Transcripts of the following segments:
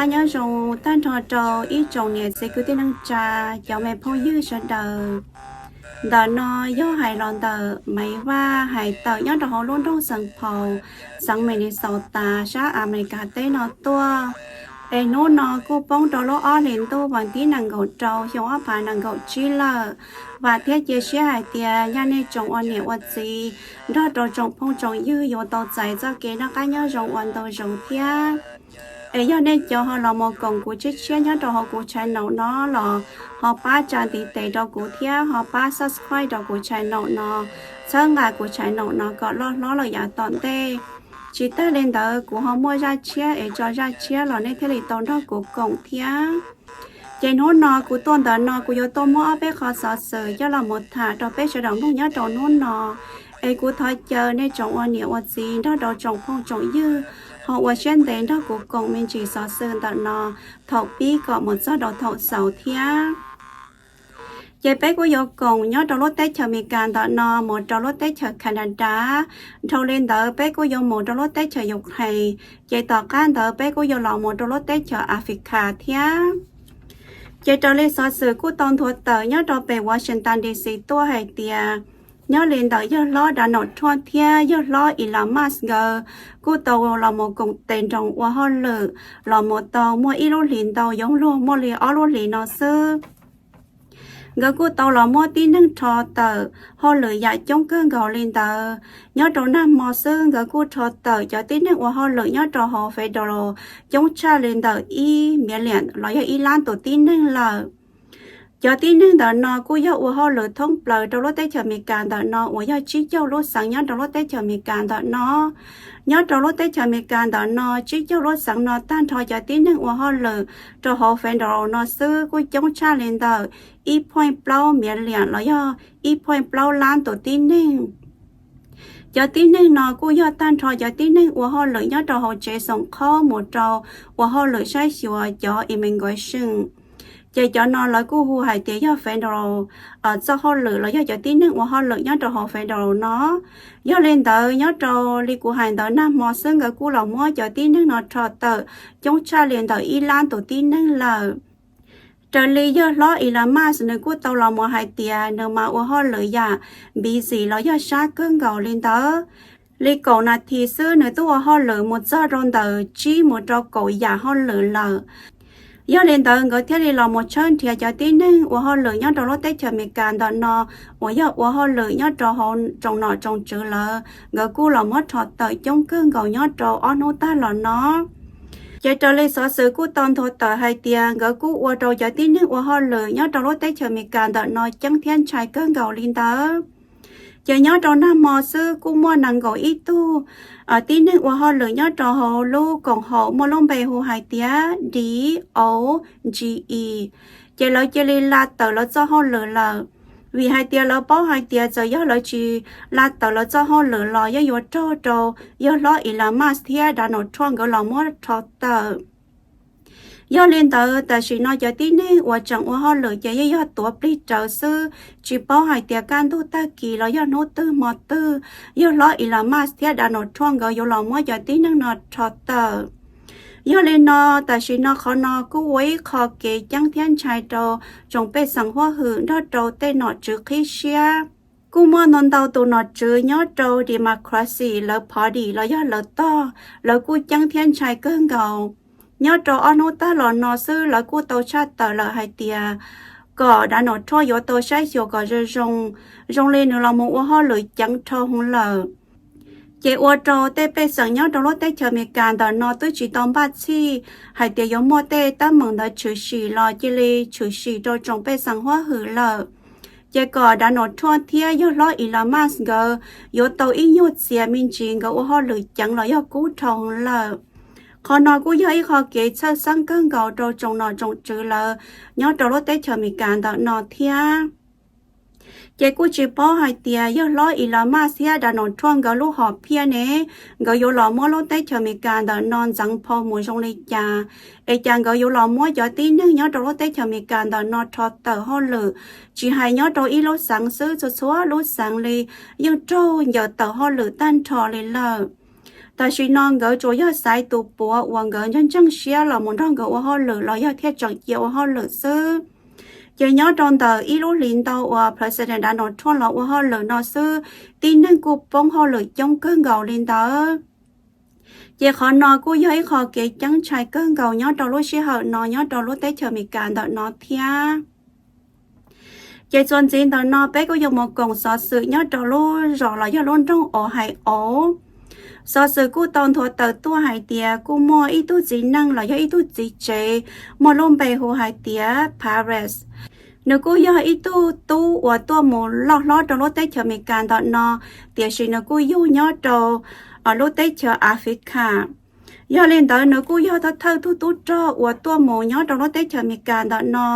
Qab nyob zoo tag nrho rau ib tsoom niam txiv kwv tij neej tsa, cov me phooj ywg sawv daws. Ntawm no yog hais los ntawm Maiv Vaj hais tawm nyob rau hauv lub nroog Saint Paul, xeev Minnesota sab Amelikas teb no tuaj. Es hnub no kuj poob rau lub ob hlis ntuj vas thib nees nkaum rau xyoo ob phav nees nkaum tsib lawm. Vam thiab cia siab hais tias yog nej tsoom ua niam ua txiv nrog rau tsoom phooj tsoom ywg yuav tau txais txoj kev noj qab nyob zoo ua ntau zaus thiab. Es yog nej cov ho los mus koom kuv tshiab tshiab nyob rau hauv kuv channel no los ho pab tsa ntiv tes rau kuv thiab ho pab subscribe rau kuv channel no, txhawb nqa kuv channel no kom loj hlob lawm yav tom ntej. Tsis tag li ntawd kuv ho muaj zaj tshiab es tso zaj tshiab los nej thiaj li tau nrog kuv koom thiab. Ces hnub no kuv tuaj ntawm no kuv yuav tuaj muab ob peb qho xov xwm coj los mus tham rau peb sawv daws mloog nyob rau hnub no. Es kuv thov caw nej tsoom ua niam ua txiv nrog rau tsoom phooj tsoom ywg ho ua siab ntev nrog kuv koom me ntsis xov xwm ntawm no thaum pib kom mus txog rau thaum xaus thiab. Ces peb kuj yuav koom nyob rau lub teb chaws Amelikas ntawm no mus rau lub teb chaws Canada, dhau li ntawd peb kuj yuav mus rau lub teb chaws Ukraine, ces tom qab ntawd peb kuj yuav los mus rau lub teb chaws Africa thiab. Ces raws li xov xwm kuj tau nthuav tawm nyob rau pem Washington D C tuaj hais tias nyob li ntawm yawg hlob Donald Trump thiab yawg hlob Elon Musk nkawd kuj tau los mus koom tes nroos ua hauj lwm los mus tau muaj ib lub hlis ntau, yuav luag muaj li ob lub hlis no xwb. Nkawd kuj tau los muab tib neeg rho tawm hauj lwm yam coob kawg nkaus li ntawd. Nyob rau nag hmo xwb nkawd kuj rho tawm cov tib neeg ua hauj lwm nyob rau hauv federal coob tshaj li ntawm ib million los yog ib lab tus tib neeg lawm. Cov tib neeg ntawm no kuj yog ua hauj lwm thoob plaws rau lub teb chaws Amelikas ntawm no uas yog tsib caug lub xeev nyob rau lub teb chaws Amelikas ntawm no. Nyob rau lub teb chaws Amelikas ntawm no tsib caug lub xeev no tag nrho cov tib neeg ua hauj lwm rau hauv federal no xwb kuj coob tshaj li ntawm ib point plaub million los yog ib point plaub lab tus tib neeg. Cov tib neeg no kuj yog tag nrho cov tib neeg ua hauj lwm nyob rau hauv tsev xoom qhob mus rau ua hauj lwm saib xyuas cov immigration. Ces cov no lawv kuj hu hais tias yog federal txoj hauj lwm los yog cov tib neeg ua hauj lwm nyob rau hauv federal no. Yog li ntawd nyob rau li kuv hais ntawd nag hmo xwb nkawd kuj los muab cov tib neeg no rho tawm coob tshaj li ntawm ib lab tus tib neeg lawm. Raws li yawg hlob Elon Musk nws kuj tau los mus hais tias nws mas ua hauj lwm yam busy los yog sab kawg nkaus li ntawd. Li kaum nas this xwb nws twb ua hauj lwm mus txog rau ntawm tsib mus rau kaum yam hauj lwm lawm. Yog li ntawd nkawd thiaj li los mus tshawb nrhiav cov tib neeg ua hauj lwm nyob rau lub teb chaws Amelikas ntawm no uas yog ua hauj lwm nyob rau hauv tsoom nom tsoom tswv lawm, nkawd kuj los muab rho tawm coob kawg nkaus nyob rau ob hnub tag los no. Ces raws li xov xwm kuj tau nthuav tawm hais tias nkawd kuj ua rau cov tib neeg ua hauj lwm nyob rau lub teb chaws Amelikas ntawm no ceeb thiab ntshai kawg nkaus li ntawd. Ces nyob rau nag hmo xwb kuj muaj nees nkaum ib tug tib neeg ua hauj lwm nyob rau hauv lub koom haum muaj lub npe hu hais tias D O G E, ces lawv cia li la tawm lawv txoj hauj lwm lawm, vim hais tias lawv paub hais tias txawm yog lawv tsis la tawm lawv txoj hauj lwm los yeej yuav raug rau yawg hlob Elon Musk thiab Donald Trump nkawd los muab rho tawm. Yog li ntawd tam sim no cov tib neeg uas tseem ua hauj lwm ces yeej yog tuav plig rawv xwb, tsis paub hais tias kaj ntug tag kis los yog hnub twg hmo twg yawg hlob Elon Musk thiab Donald Trump nkawd yuav los muab cov tib neeg no rho tawm. Yog li no tam sim no qhov no kuj ua ib qho kev ceeb thiab ntshai rau tsoom pej xeem huab hwm nrog rau tej nom tswv qhib siab. Kuj muaj ntau ntau tus nom tswv nyob rau Democracy lawv party los yog lawv tog, lawv kuj ceeb thiab ntshai kawg nkaus. Nyob rau ob hnub tag los no xwb lawv kuj tau tshaj tawm lawm hais tias kom Donald Trump yuav tau saib xyuas kom zoo zoo, zoo li nws los mus ua hauj lwm ceev dhau hwv lawm. Ces ua rau tej pej xeem nyob rau lub teb chaws Amelikas ntawm no twb tsis tau npaj txhij hais tias yuav muaj tej teeb meem ntawd tshwm sim los cia li tshwm sim rau tsoom pej xeem huab hwm lawm. Ces kom Donald Trump thiab yawg hlob Elon Musk nkawd yuav tau ib nyuag txias me ntsis nkawd ua hauj lwm ceev los yog kub dhau hwv lawm. Qhov no kuj yog ib qho kev txhawj xeeb kawg nkaus rau tsoom nom tsoom tswv lawv nyob rau lub teb chaws Amelikas ntawm no thiab. Ces kuj tsis paub hais tias yawg hlob Elon Musk thiab Donald Trump nkawd lub hom phiaj ne, nkawd yuav los muab lub teb chaws Amelikas ntawm no ntxeev phau mus zoo li cas, es cas nkawd yuav los muab cov tib neeg nyob rau lub teb chaws Amelikas ntawm no rho tawm hauj lwm, tsis hais nyob rau ib lub xeev xwb, txhua txhua lub xeev li yeej raug ncaws tawm hauj lwm tag nrho li lawm. Tam sim no nkawd tsuas yog xaiv tus puav uas nkawd ntseeg ntseeg siab los mus nrog nkawd ua hauj lwm los yog thiaj tseem cia ua hauj lwm xwb. Ces nyob rau ntawm ib lub hlis ntau uas President Donald Trump los ua hauj lwm no xwb, tib neeg kuj poob hauj lwm coob kawg nkaus li ntawd. Ces qhov no kuj yog ib qho kev ceeb ntshai kawg nkaus nyob rau lub sij hawm no nyob rau lub teb chaws Amelikas ntawm no thiab. Ces txuas ntxiv ntawm no peb kuj yuav mus koom xov xwm nyob rau lub zos los yog lub nroog Ohio. Xov xwm kuj tau nthuav tawm tuaj hais tias kuj muaj ib tug txiv neej los yog ib tug txiv tsev muaj lub npe hu hais tias Paris. Nws kuj yog ib tug tub uas tuaj mus loj hlob rau lub teb chaws Amelikas ntawm no, tiam sis nws kuj yug nyob rau lub teb chaws Africa. Yog li ntawd nws kuj yog thawj thawj tug tub rog uas tuaj mus nyob rau lub teb chaws Amelikas ntawm no.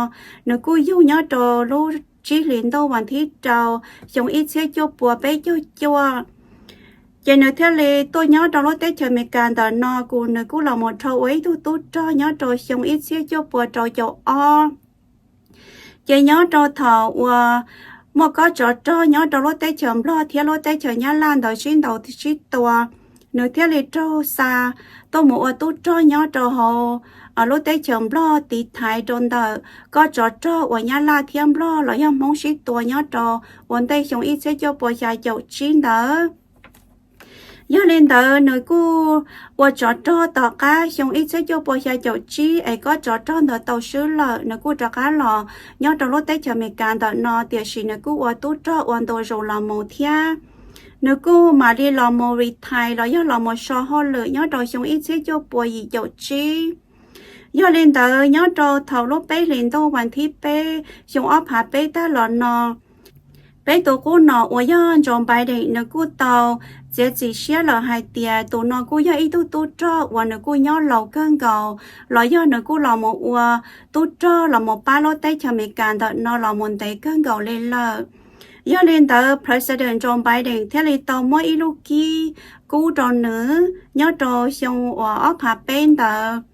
Nws kuj yug nyob rau lub tsib hlis ntuj vas thib rau xyoo ib txhiab cuaj pua peb caug cuaj. Ces nws thiaj li tuaj nyob rau lub teb chaws Amelikas ntawm no kuj nws kuj los mus dhau ua ib tug tub rog nyob rau xyoo ib txhiab cuaj pua rau caum ob. Ces nyob rau thaum uas muaj kob tsov rog nyob rau lub teb chaws Nplog thiab lub teb chaws Nyab Laj ntawd sib ntaus sib tua, nws thiaj li raug xa tuaj mus ua tub rog nyob rau hauv lub teb chaws Nplog tiv thaiv rau ntawm kob tsov rog uas Nyab Laj thiab Nplog los yog Hmoob sib tua nyob rau ua ntej xyoo ib txhiab cuaj pua xya caum tsib ntawd. Yog li ntawd nws kuj ua tsov rog tom qab xyoo ib txhiab cuaj pua xya caum tsib es kob tsov rog ntawd tau swb lawm, nws kuj rov qab los nyob rau lub teb chaws Amelikas ntawm no, tiam sis nws kuj ua tub rog ua ntu zus los mus thiab. Nws kuj mam li los mus retire los yog los mus so hauj lwm nyob rau xyoo ib txhiab cuaj pua yim caum tsib. Yog li ntawd nyob rau thaum lub peb hlis ntuj vas thib peb xyoo ob phav peb tag los no, peb tus qub no uas yog Joe Biden nws kuj tau txiav txim siab lawm hais tias tus no kuj yog ib tug tub rog uas nws kuj nyob laus kawg nkaus los yog nws kuj los mus ua tub rog los mus pab lub teb chaws Amelikas ntawm no los mus ntev kawg nkaus li lawm. Yog li ntawd President Joe Biden thiaj li tau muab ib lub kib kub rau nws nyob rau xyoo uas ob phav peb ntawd.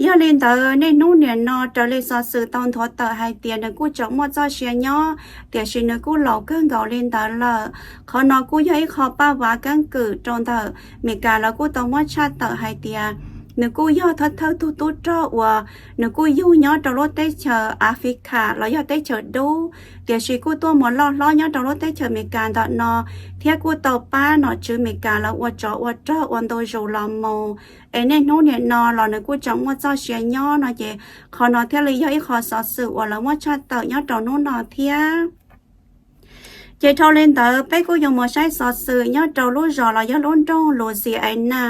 Yog li ntawd niaj hnub nim no raws li xov xwm tau nthuav tawm hais tias nws kuj tseem muaj txoj sia nyob, tiam sis nws kuj laus kawg nkaus li ntawd lawm. Qhov no kuj yog ib qho paj vav keeb kwm rau ntawm Amelikas lawv kuj tau muab tshaj tawm hais tias nws kuj yog thawj thawj tug tub rog uas nws kuj yug nyob rau lub teb chaws Africa los yog teb chaws dub, tiam sis kuj tuaj mus loj hlob nyob rau lub teb chaws Amelikas ntawm no, thiab kuj tau pab nom tswv Amelikas lawv ua tsov ua rog ua ntu zus los mus. Es niaj hnub nim no los nws kuj tseem muaj txoj sia nyob no ces qhov no thiaj li yog ib qho xov xwm uas lawv muab tshaj tawm nyob rau hnub no thiab. Ces dhau li ntawd peb kuj yuav mus saib xov xwm nyob rau lub zos los yog lub nroog Louisiana.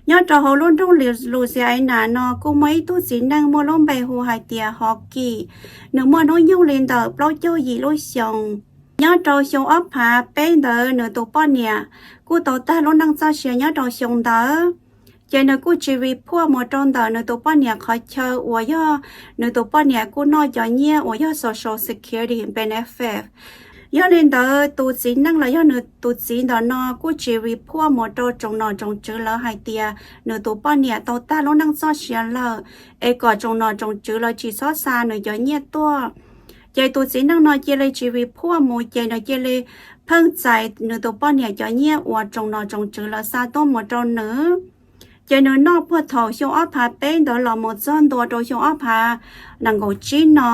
Nyob rau hauv lub nroog Louisiana no kuj muaj ib tug txiv neej muaj lub npe hu hais tias Hockey. Nws muaj hnub nyoog li ntawm plaub caug yim lub xyoos. Nyob rau xyoo ob phav peb ntawd nws tus poj niam kuj tau tag lub neej txoj sia nyob rau xyoo ntawd. Ces nws kuj tsis report mus rau ntawm nws tus poj niam qhov chaw uas yog nws tus poj niam kuj noj cov nyiaj uas yog Social Security benefit. Yog li ntawd tus txiv neej los yog nws tus txiv ntawm no kuj tsis report mus rau tsoom nom tsoom tswv lawv hais tias nws tus poj niam tau tag lub neej txoj sia lawm, es kom tsoom nom tsoom tswv lawv tsis txhob xa nws cov nyiaj tuaj. Ces tus txiv neej no cia li tsis report mus ces nws cia li pheej txais nws tus poj niam cov nyiaj uas tsoom nom tsoom tswv lawv xa tuaj mus rau nws. Ces nws noj puag thaum xyoo ob phav peb ntawd los mus txog ntua rau xyoo ob phav nees nkaum tsib no,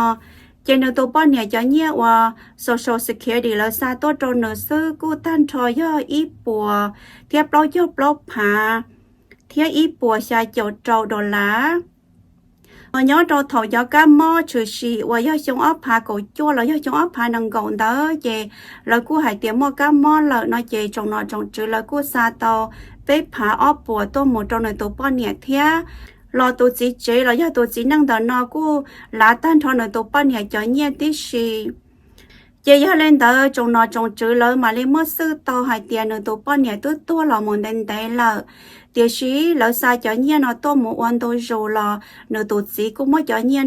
ces nws tus poj niam cov nyiaj uas Social Security lawv xa tuaj rau nws xwb kuj tag nrho yog ib puas thiab plaub caug plaub phav thiab ib puas xya caum rau dollar. Nyob rau thaum cov kab mob tshwm sim uas yog xyoo ob phav kaum cuaj los yog xyoo ob phav nees nkaum ntawd ces lawv kuj hais tias muaj kab mob lawm no ces tsoom nom tsoom tswv lawv kuj xa tau peb phav ob puas tuaj mus rau nws tus poj niam thiab. Los tus txiv tsev los yog tus txiv neej ntawm no kuj lav tag nrho nws tus poj niam cov nyiaj tib si. Ces yog li ntawd tsoom nom tsoom tswv lawv mam li muab xwj tau hais tias nws tus poj niam twb tuag los mus ntev ntev lawm, tiam sis lawv xa cov nyiaj no tuaj mus ua ntu zus los nws tus txiv kuj muab cov nyiaj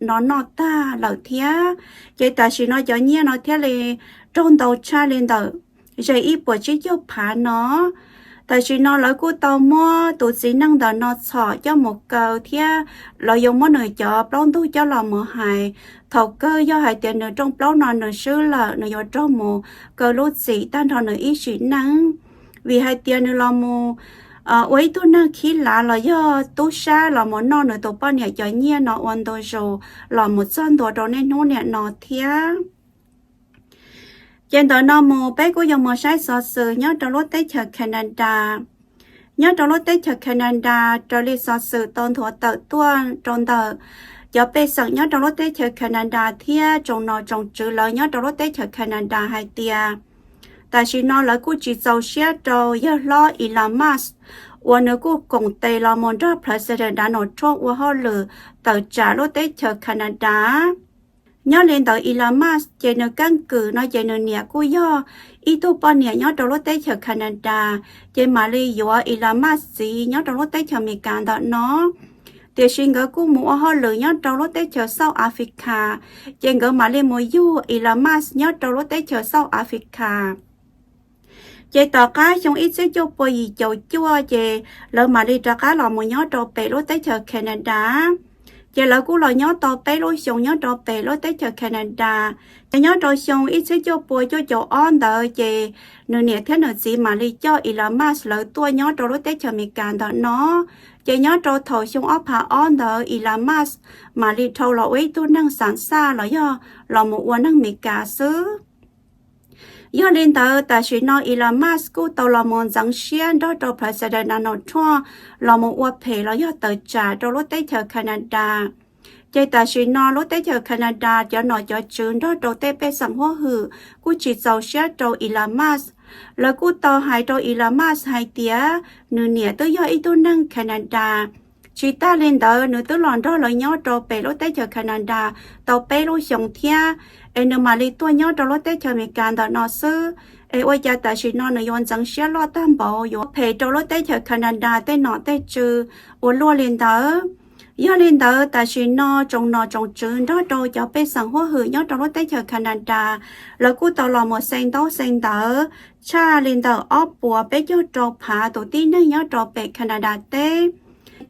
no noj tag lawm thiab. Ces tam sim no cov nyiaj no thiaj li raug ntau tshaj li ntawm ze ib puas tsib caug phav no. Tam sim no lawv kuj tau muab tus txiv neej ntawm no txhom coj mus kaw thiab lawv yuav muab nws cov plaub ntug coj los mus hais. Thaum kawg yog hais tias nws rooj plaub no nws swb lawm nws yuav raug mus kaw lub txim tag nrho nws ib sim neej, vim hais tias nws los mus ua ib tug neeg khib lav los yog tub sab los mus noj nws tus poj niam cov nyiaj no ua ntu zus los mus txog ntua rau niaj hnub niam no thiab. Ces ntawm no mus peb kuj yuav mus saib xov xwm nyob rau lub teb chaws Canada. Nyob rau lub teb chaws Canada, raws li xov xwm tau nthuav tawm tuaj rau ntawm cov pej xeem nyob rau lub teb chaws Canada thiab tsoom nom tsoom tswv lawv nyob rau lub teb chaws Canada hais tias tam sim no lawv kuj tsis txaus siab rau yawg hlob Elon Musk uas nws kuj koom tes los mus nrog President Donald Trump ua hauj lwm tawm tsam lub teb chaws Canada. Nyob li ntawd Elon Musk ces nws keeb kwm no ces nws niam kuj yog ib tug poj niam nyob rau lub teb chaws Canada, ces mam li yuav Elon Musk txiv nyob rau lub teb chaws Amelikas ntawm no. Tiam sis nkawd kuj mus ua hauj lwm nyob rau lub teb chaws South Africa, ces nkawd mam li mus yug Elon Musk nyob rau lub teb chaws South Africa. Ces tom qab xyoo ib txhiab cuaj pua yim caum cuaj ces lawv mam li rov qab los mus nyob rau pem lub teb chaws Canada. Ces lawv kuj los nyob tau peb lub xyoo nyob rau pem lub teb chaws Canada. Ces nyob rau xyoo ib txhiab cuaj pua cuaj caum ob ntawd ces nws niam thiab nws txiv mam li coj Elon Musk lawv tuaj nyob rau lub teb chaws Amelikas ntawm no. Ces nyob rau thaum xyoo ob phav ob ntawd Elon Musk mam li dhau los ua ib tug neeg xam xaj los yog los mus ua neeg Amelikas xwb. Yog li ntawd tam sim no Elon Musk kuj tau los mus ntxeev siab nrog rau President Donald Trump los mus ua phem los yog tawm tsam rau lub teb chaws Canada. Ces tam sim no lub teb chaws Canada cov nom cov tswv nrog rau tej pej xeem huab hwm kuj tsis txaus siab rau Elon Musk. Lawv kuj tau hais rau Elon Musk hais tias nws niam twb yog ib tug neeg Canada. Tsis tag li ntawd nws twb los nrog lawv nyob rau pem lub teb chaws Canada tau peb lub xyoo thiab, es nws mam li tuaj nyob rau lub teb chaws Amelikas ntawm no xwb. Es ua cas tam sim no nws yuav ntxeev siab loj tag npaum yuav phem rau lub teb chaws Canada tej nom tej tswv ua luaj li ntawd? Yog li ntawd tam sim no tsoom nom tsoom tswv nrog rau cov pej xeem huab hwm nyob rau lub teb chaws Canada, lawv kuj tau los mus xee ntaub xee ntawv tshaj li ntawm ob puas peb caug rau phav tus tib neeg nyob rau pem Canada teb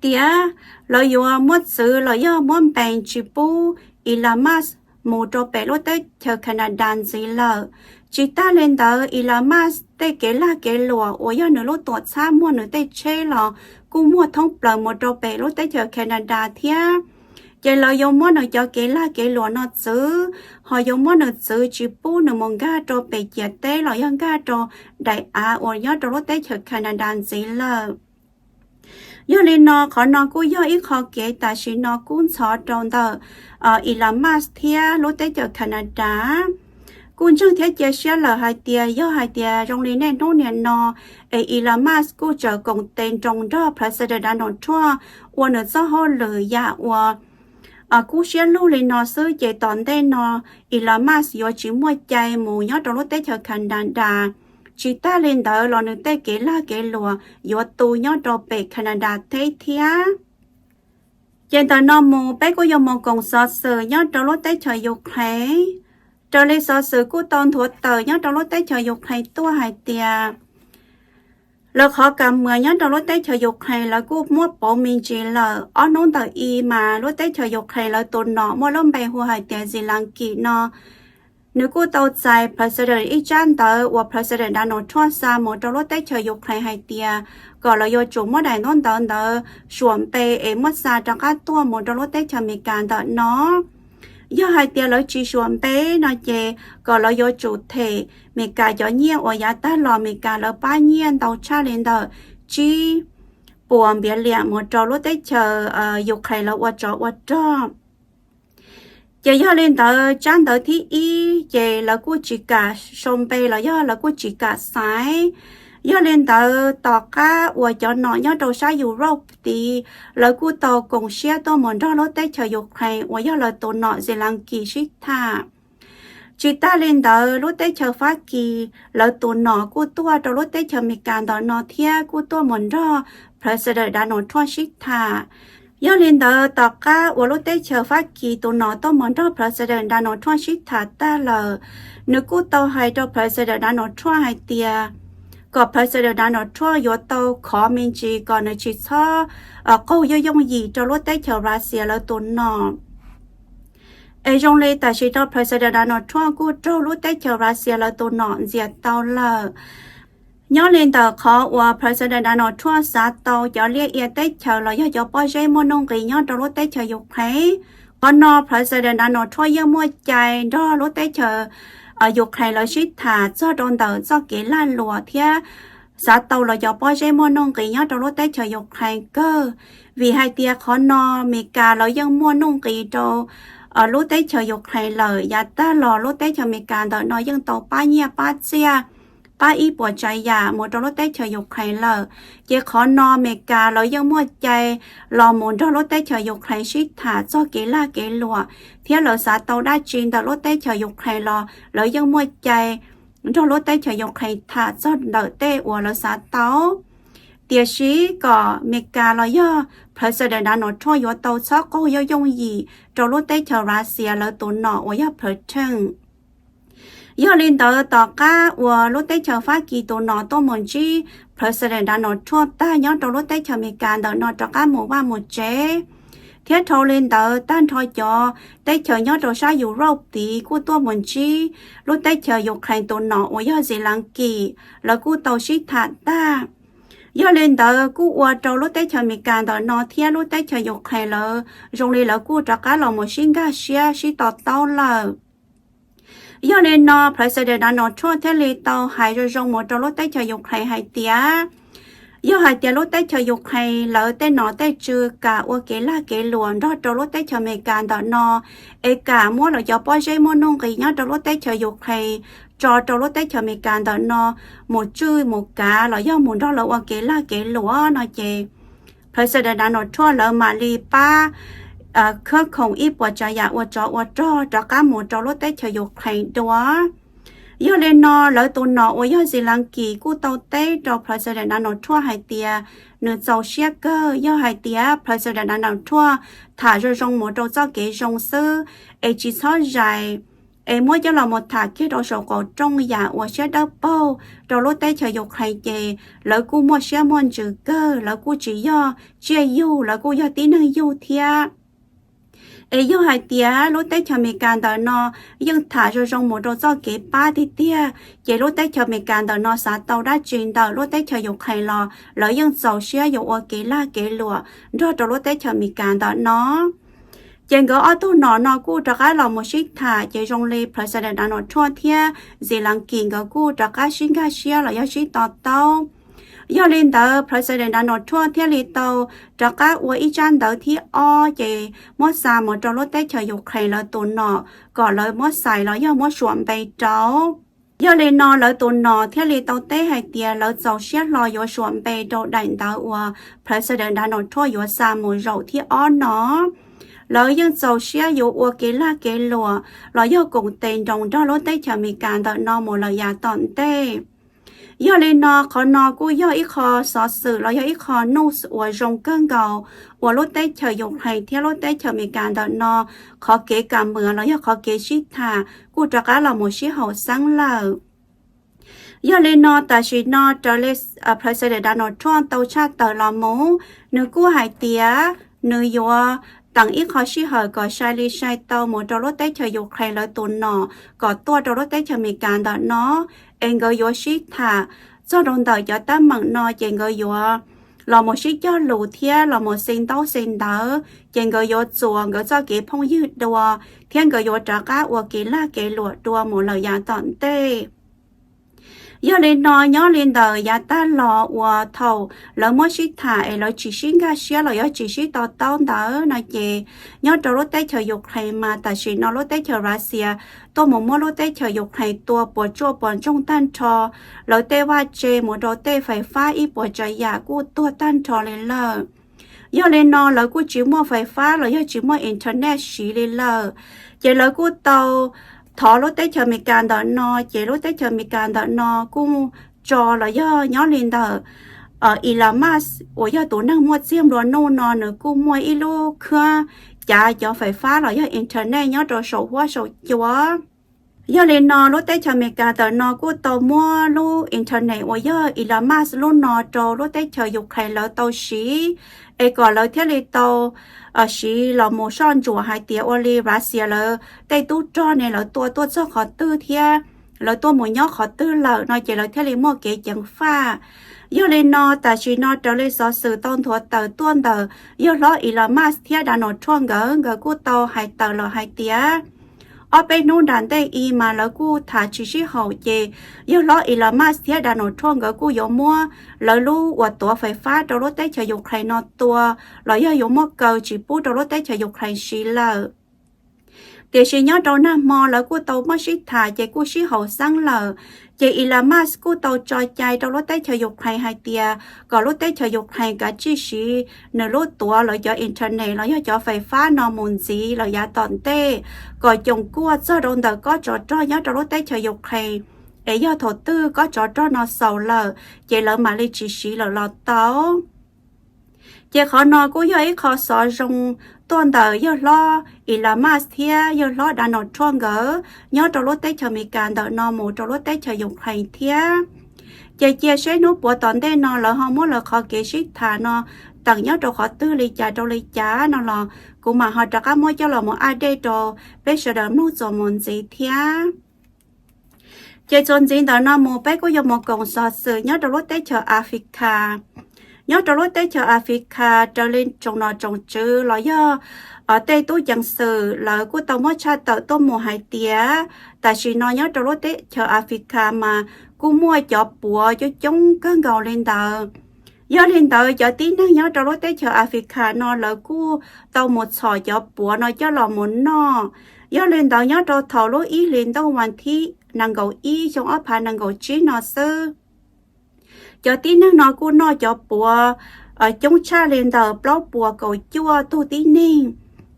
tias lawv yuav muab txwv los yog muab npees tsis pub Elon Musk mus rau pem lub teb chaws Canada ntxiv lawm. Tsis tag li ntawd Elon Musk tej kev lag kev luam uas yog nws lub tuam txhab muag nws tej tsheb los kuj muag thoob plaws mus rau pem lub teb chaws Canada thiab. Ces lawv yuav muab nws cov kev lag kev luam no txwv, ho yuav muab nws txwv tsis pub nws mus nkag rau pem ciam teb los yog nkag rau daim av uas nyob rau lub teb chaws Canada ntxiv lawm. Yog li no qhov no kuj yog ib qho kev tam sim no kub ntxhov rau ntawm Elon Musk thiab lub teb chaws Canada. Kuj ntseeg thiab cia siab lawm hais tias yog hais tias zoo li niaj hnub niam no es Elon Musk kuj tseem koom tes nroos nrog President Donald Trump ua nws txoj hauj lwm yam uas kub siab lug li no xwb ces tom ntej no Elon Musk yuav tsis muaj cai mus nyob rau lub teb chaws Canada. Tsis tag li ntawd los nws tej kev lag kev luam yuav tu nyob rau pem Canada teb thiab. Ces ntawm no mus peb kuj yuav mus koom xov xwm nyob rau lub teb chaws Ukraine. Raws li xov xwm kuj tau nthuav tawm nyob rau lub teb chaws Ukraine tuaj hais tias lawv qhov kam muas nyob rau lub teb chaws Ukraine lawv kuj muab pauv me ntsis lawm. Ob hnub ntawm i mas lub teb chaws Ukraine lawv tus nom muaj lub npe hu hais tias Zelensky no, nws kuj tau txais President ib tsab ntawv uas President Donald Trump xa mus rau lub teb chaws Ukraine hais tias kom lawv yuav tsum muab daim ntaub ntawv ntawd suam npe es muab xa rov qab tuaj mus rau lub teb chaws Amelikas ntawm no. Yog hais tias lawv tsis suam npe no ces kom lawv yuav tsum them Amelikas cov nyiaj uas yav tag los Amelikas lawv pab nyiaj ntau tshaj li ntawm tsib puas npias liam mus rau lub teb chaws Ukraine lawv ua tsov ua rog. Ces yog li ntawd tsab ntawv thib ib ces lawv kuj tsis kam sau npe los yog lawv kuj tsis kam xaiv. Yog li ntawd tom qab uas cov nom nyob rau sab Europe tid lawv kuj tau koom siab tuaj mus nrog lub teb chaws Ukraine uas yog lawv tus nom Zelensky sib tham. Tsis tag li ntawd lub teb chaws Fab Kis lawv tus nom kuj tuaj rau lub teb chaws Amelikas ntawm no thiab kuj tuaj mus nrog President Donald Trump sib tham. Yog li ntawd tom qab uas lub teb chaws Fab Kis tus nom tuaj mus nrog President Donald Trump sib tham tag lawm, nws kuj tau hais rau President Donald Trump hais tias kom President Donald Trump yuav tau khov me ntsis kom nws tsis txhob qaug yooj yooj yim rau lub teb chaws Russia lawv tus nom. Es zoo li tam sim no President Donald Trump kuj raug lub teb chaws Russia lawv tus nom ntxias tau lawm. Nyob li ntawm qhov uas President Donald Trump xav tau cov liaj ia teb chaws los yog cov pob zeb muaj nuj nqis nyob rau lub teb chaws Ukraine, qhov no President Donald Trump yeej muaj cai nrog lub teb chaws Ukraine lawv sib tham txog rau ntawm txoj kev lag luam thiab xav tau los cov pob zeb muaj nuj nqis nyob rau lub teb chaws Ukraine kawg. Vim hais tias qhov no Amelikas lawv yeej muaj nuj nqis rau lub teb chaws Ukraine lawm. Yav tag los lub teb chaws Amelikas ntawm no yeej tau pab nyiaj pab txiaj, pab ib puas tsav yam mus rau lub teb chaws Ukraine lawm. Ces qhov no Amelikas lawv yeej muaj cai los mus nrog lub teb chaws Ukraine sib tham txog kev lag kev luam thiab lawv xav tau dab tsi ntawm lub teb chaws Ukraine los lawv yeej muaj cai nrog lub teb chaws Ukraine tham txog ntawm tej uas lawv xav tau. Tiam sis kom Amelikas los yog President Donald Trump yuav tau txhob qaug yooj yooj yim rau lub teb chaws Russia lawv tus nom uas yog Putin. Yog li ntawd tom qab uas lub teb chaws Fab Kis tus nom tuaj mus ntsib President Donald Trump tag nyob rau lub teb chaws Amelikas ntawm no rov qab mus vaj mus tsev, thiab dhau li ntawd tag nrho cov teb chaws nyob rau sab Europe tid kuj tuaj mus ntsib lub teb chaws Ukraine tus nom uas yog Zelensky, lawv kuj tau sib tham tag. Yog li ntawd kuj ua rau lub teb chaws Amelikas ntawm no thiab lub teb chaws Ukraine lawv zoo li lawv kuj rov qab los mus sib nkag siab sib to taub lawm. Yog li no President Donald Trump thiaj li tau hais zoo zoo mus rau lub teb chaws Ukraine hais tias, yog hais tias lub teb chaws Ukraine lawv tej nom tej tswv kam ua kev lag kev luam nrog rau lub teb chaws Amelikas ntawm no, es kam muab lawv cov pob zeb muaj nuj nqis nyob rau lub teb chaws Ukraine tso rau lub teb chaws Amelikas ntawm no mus tswj mus kav los yog mus nrog lawv ua kev lag kev luam no ces President Donald Trump lawv mam li pab khab khoom ib puas tsav yam ua tsov ua rog rov qab mus rau lub teb chaws Ukraine dua. Yog li no lawv tus nom uas yog Zelensky kuj tau teb rau President Donald Trump hais tias nws txaus siab kawg yog hais tias President Donald Trump tham zoo zoo mus rau txoj kev zoo xwb, es tsis txhob zais, es muab coj los mus tham kiag rau saum qaum rooj yam uas siab dawb paug rau lub teb chaws Ukraine ces lawv kuj muaj siab muaj ntsws kawg, lawv kuj tsis yog tsiaj yug, lawv kuj yog tib neeg yug thiab. Es yog hais tias lub teb chaws Amelikas ntawm no yeej tham zoo zoo mus rau txoj kev pab tiag tiag, ces lub teb chaws Amelikas ntawm no xav tau dab tsi ntawm lub teb chaws Ukraine los lawv yeej txaus siab yuav ua kev lag kev luam nrog rau lub teb chaws Amelikas ntawm no. Ces nkawd ob tug nom no kuj rov qab los mus sib tham, ces zoo li President Donald Trump thiab Zelensky nkawd kuj rov qab sib nkag siab los yog sib to taub. Yog li ntawd President Donald Trump thiaj li tau rov qab ua ib tsab ntawv thib ob ces muab xa mus rau lub teb chaws Ukraine lawv tus nom kom lawv muab xais los yog muab suam npe rau. Yog li no lawv tus nom thiaj li tau teb hais tias lawv txaus siab hlo yuav suam npe rau daim ntawv uas President Donald Trump yuav xa mus zaum thib ob no. Lawv yeej txaus siab yuav ua kev lag kev luam los yog koom tes nroos nrog lub teb chaws Amelikas ntawm no mus lawm yav tom ntej. Yog li no qhov no kuj yog ib qho xov xwm los yog ib qho news uas zoo kawg nkaus uas lub teb chaws Ukraine thiab lub teb chaws Amelikas ntawm no qhov kev kam muas los yog qhov kev sib tham kuj rov qab los mus sib haum xeeb lawm. Yog li no tam sim no raws li President Donald Trump tau tshaj tawm los mus, nws kuj hais tias nws yuav teem ib qho sij hawm kom sai li sai tau mus rau lub teb chaws Ukraine lawv tus nom kom tuaj rau lub teb chaws Amelikas ntawm no, es nkawd yuav sib tham txog rau ntawm cov teeb meem no ces nkawd yuav los mus sib cog lus thiab los mus xi ntaub xi ntawv, ces nkawd yuav txuas nkawd txoj kev phooj ywg dua thiab nkawd yuav rov qab ua kev lag kev luam dua mus lawm yav tom ntej. Yog li no nyob li ntawm yav tag los uas thaum lawv muab sib tham es lawv tsis sib nkag siab los yog tsis sib to taub ntawd no ces nyob rau lub teb chaws Ukraine mas tam sim no lub teb chaws Russia tuaj mus muab lub teb chaws Ukraine tua puas tsuaj puas ntsoog tag nrho, lawv tej vaj tse mus rau tej fais fab ib puas tsav yam kuj tuag tag nrho li lawm. Yog li no lawv kuj tsis muaj fais fab los yog tsis muaj internet siv li lawm, ces lawv kuj tau thov lub teb chaws Amelikas ntawm no, ces lub teb chaws Amelikas ntawm no kuj tso los yog nyob li ntawm Elon Musk uas yog tus neeg muaj txiag nplua nuj no nws kuj muaj ib lub khab cav cov fais fab los yog internet nyob rau saum huab saum cua. Yog li no lub teb chaws Amelikas ntawm no kuj tau muab lub internet uas yog Elon Musk lub no rau lub teb chaws Ukraine lawv tau siv, es kom lawv thiaj li tau siv los mus soj ntsuam hais tias ua li Russia lawv tej tub rog ne lawv tua tuaj txog qhov twg thiab lawv tuaj mus nyob qhov twg lawm no ces lawv thiaj li muaj kev ceev faj. Yog li no tam sim no raws li xov xwm tau nthuav tawm tuaj ntawm yawg hlob Elon Musk thiab Donald Trump nkawd, nkawd kuj tau hais tawm los hais tias ob peb hnub nram ntej i mas lawv kuj tham tsis sib haum ces yawg hlob Elon Musk thiab Donald Trump nkawd kuj yuav muab lawv lub uas tuav fais fab rau lub teb chaws Ukraine no tua los yog yuav muab kaw tsis pub rau lub teb chaws Ukraine siv lawm. Tiam sis nyob rau nag hmo lawv kuj tau muab sib tham ces kuj sib haum xeeb lawm. Ces Elon Musk kuj tau tso cai rau lub teb chaws Ukraine hais tias kom lub teb chaws Ukraine kav tsij siv nws lub tuav lawv cov internet los yog cov fais fab no mus ntxiv lawm yav tom ntej, kom coom kuaj txog rau ntawm kob tsov rog nyob rau lub teb chaws Ukraine, es yog thaum twg kob tsov rog no xaus lawm ces lawv mam li tsis siv lawm los tau. Ces qhov no kuj yog ib qho xov zoo tuaj ntawm yawg hlob Elon Musk thiab yawg hlob Donald Trump nkawd nyob rau lub teb chaws Amelikas ntawm no mus rau lub teb chaws Ukraine thiab. Ces cia seb hnub puav tom ntej no lawv ho muab lawv qhov kev sib tham no teem nyob rau qhov twg li cas rau li cas no los kuv mam ho rov qab muab coj los mus update rau peb sawv daws mloog txuas mus ntxiv thiab. Ces txuas ntxiv ntawm no mus peb kuj yuav mus koom xov xwm nyob rau lub teb chaws Africa. Nyob rau lub teb chaws Africa raws li tsoom nom tsoom tswv los yog tej tub ceev xwm lawv kuj tau muab tshaj tawm tuaj mus hais tias tam sim no nyob rau lub teb chaws Africa mas kuj muaj cov puav coob coob kawg nkaus li ntawd. Yog li ntawd cov tib neeg nyob rau lub teb chaws Africa no lawv kuj tau mus txhom cov puav no coj los mus noj. Yog li ntawd nyob rau thaum lub ib hlis ntuj vas thib nees nkaum ib xyoo ob phav nees nkaum tsib no xwb, cov tib neeg no kuj noj cov puav coob tshaj li ntawm plaub puas kaum cuaj tug tib neeg,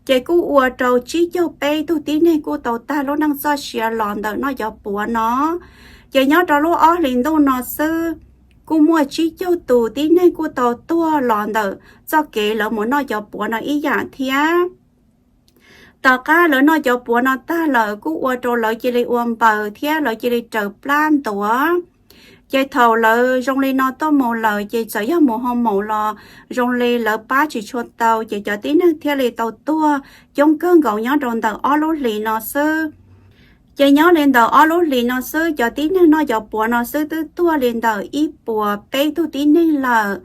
ces kuj ua rau tsib caug peb tug tib neeg kuj tau tag lub neej txoj sia los ntawm noj cov puav no. Ces nyob rau lub ob hlis ntuj no xwb, kuj muaj tsib caug tus tib neeg kuj tau tuag los ntawm txoj kev lawv mus noj cov puav no ib yam thiab. Tom qab lawv noj cov puav no tag lawm kuj ua rau lawv cia li ua npaws thiab lawv cia li raws plab ntuav. Ces thaum lawv zoo li no tuaj mus lawm ces txawm yog mus hoo maum los zoo li lawv pab tsis tshua tau, ces cov tib neeg thiaj li tau tuag coob kawg nkaus nyob rau ntawm ob lub hlis no xwb. Ces nyob li ntawm ob lub hlis no xwb cov tib neeg noj cov puav no xwb twb tuag li ntawm ib puas peb tug tib neeg lawm.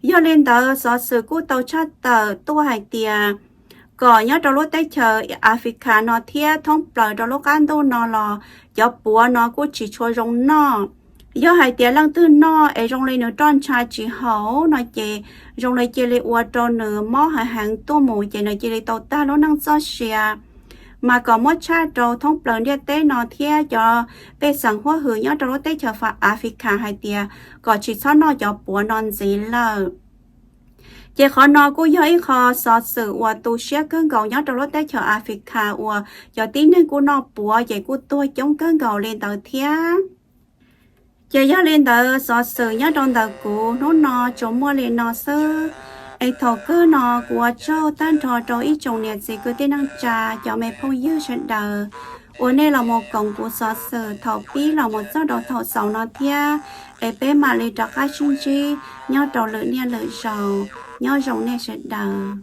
Yog li ntawd xov xwm kuj tau tshaj tawm tuaj hais tias kom nyob rau lub teb chaws Africa no thiab thoob plaws rau lub qab ntuj no los cov puav no kuj tsis tshua zoo noj. Yog hais tias leej twg noj es zoo li nws roj ntsha tsis haum no ces zoo li cia li ua rau nws mob heev heev tuaj mus ces nws cia li tau tag lub neej txoj sia. Mas kom muab tshaj rau thoob plaws ntiaj teb no thiab cov pej xeem huab hwm nyob rau lub teb chaws Africa hais tias kom tsis txhob noj cov puav no ntxiv lawm. Ces qhov no kuj yog ib qho xov xwm uas tu siab kawg nkaus nyob rau lub teb chaws Africa uas cov tib neeg kuj noj puav ces kuj tuag coob kawg nkaus li ntawd thiab. Ces yog li ntawd xov xwm nyob rau ntawm kuv hnub no tsuas muaj li no xwb. Es thaum kawg no kuv ua tsaug tag nrho rau ib tsoom niam txiv kwv tij neej tsa cov me phooj ywg sawv daws uas nej los mus koom kuv xov xwm thaum pib los mus txog rau thaum xaus no thiab. Es peb mam li rov qab sib ntsib nyob rau lwm niaj lwm zaus. Nyob zoo nej sawv daws.